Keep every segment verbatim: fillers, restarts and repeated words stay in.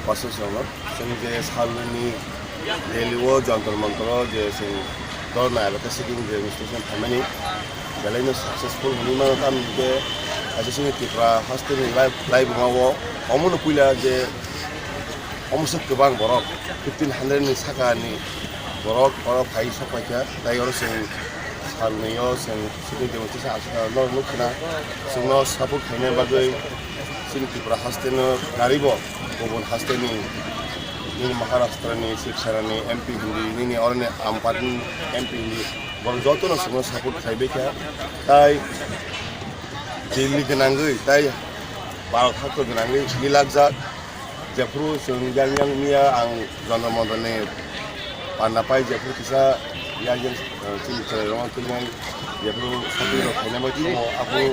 Pastor Songno, chwng je salnwini Delhi o Jantar Mantar o je chwng dhorna eba khe sitting demonstration khaimani, belai no successful hwnwi mano, tamni hwnkhe kaisa chini Tripura haste ni lai-, laibuma o omono puila je omoso kwbang borok fifteen hundred ni saka ni borok oro phai sok paikha, tai oro chwng salnwi o chwng sitting demonstration aswk norok nukha na, chwngno support khaina bagwi chini Tripura haste no naribo kubun haste ni, nini Maharashtra ni, Silchar ni M P hindi, nini oroni Ampati ni M P hindi, borok jotono chwngno support khaibaikha, tai Delhi gwnangwi, tai Bharat hakto gwnangwi milakjak. Jephru chwng yang yang miya ang Jantar Mantar ni panda pai, jephru kisa yang yang, eh, chini chwrai rok twi nai, jephru shopping rok khaina bai tongmo, aphuru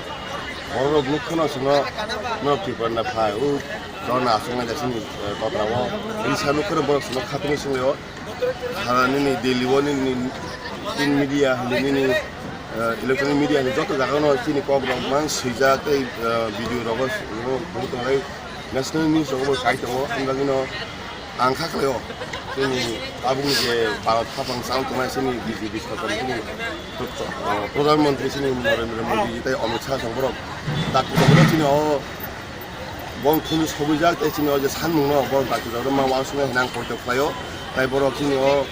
borok rok nuk kheno chwngno norok Tripura na phai, o dhorna aswk nai jasini, eh, kotra o, risa nuk kheno borok chwngno khatungwi swngwi o. Sara nini Delhi o nini print media hwnwi nini, eh, electronic media hwnwi joto jaga no chini kok rok mang swijak tei, eh, video rogo, rogo phuru tongnai, national news rogo bo kai tongo, ani bagwi no ang kha khlai o chini tabuk ni je Bharat haphang chal tongnai chini B J P sorkar chini, eh, Pradhan Mantri chini Narendra Modi tei Amit Shah song borok tak chini o Bong khunju sogwijak tei chini o je sanmung no borok dakti rok ma uansuknai hinang poito khlaio. Tai borok chini o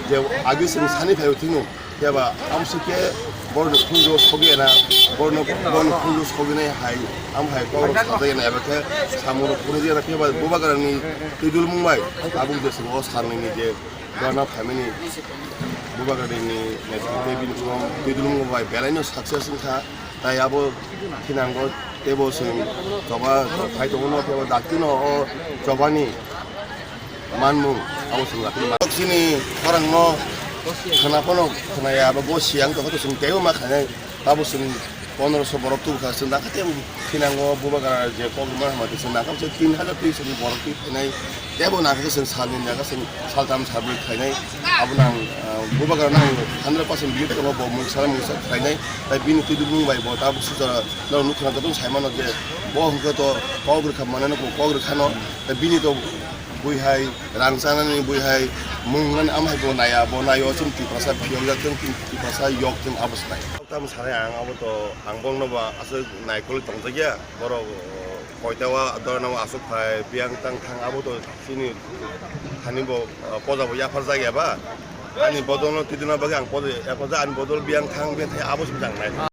je agi chwng sani phaio thwino, keba amsike borok ni khunju sogi na, borok no, borok ni khunju sogi nai hai, am hai kok rok sajai na eba khe samung rok phunukya na, keba bubagra ni twidulmung bai tabuk je chwng o salnwi ni je dhorna phaimani bubagra ni netrite bini thwng twidulmung bai belai no success wngkha. Tai abo thinango teibo chwng choba phai tongo no, teibo dakti no o chobani manmung abo chwng dakti ma. Chini khorang no khwna phano khwnaya, abo bo siyang tongkha, to chwng teibo ma khainai, abo chwng pondroso borok tubukha, chwng dakha teibo thinango bubagra je kok rwma hamya twi chwng nakha, chwng tin hajar twi chwng borok twi phainai. Teibo nangkhe chwng salni nangkhe chwng saltham salbrwi khainai. Abono ang, ah, bubagra nang hundred percent believe tongo, bo mungsa mungsa khainai. Tai bini twidulmung bai bo tabuk sujak norok nukha na joto saimano je bo hwnkhe to kok rwkha manano kok rwkhano. Tai bini to bui hai rang chanani bui hai mung nani am hai bo naya, bo naio chwng Tiprasa phiyokjak chwng Tiprasa yok chwng abo swlai. Tamo sanai ang abo to ang bongno ba aswk naikol tongjakya borok. Koita o dorna o aswk phai biyang tang thang abo to chini thani bo, ah, poja bo yaphar jak ya ba? Ani bodol no twi dina bagwi ang poja yaphar jak, ani bodol biyang thang biyang thai abo se jang nai.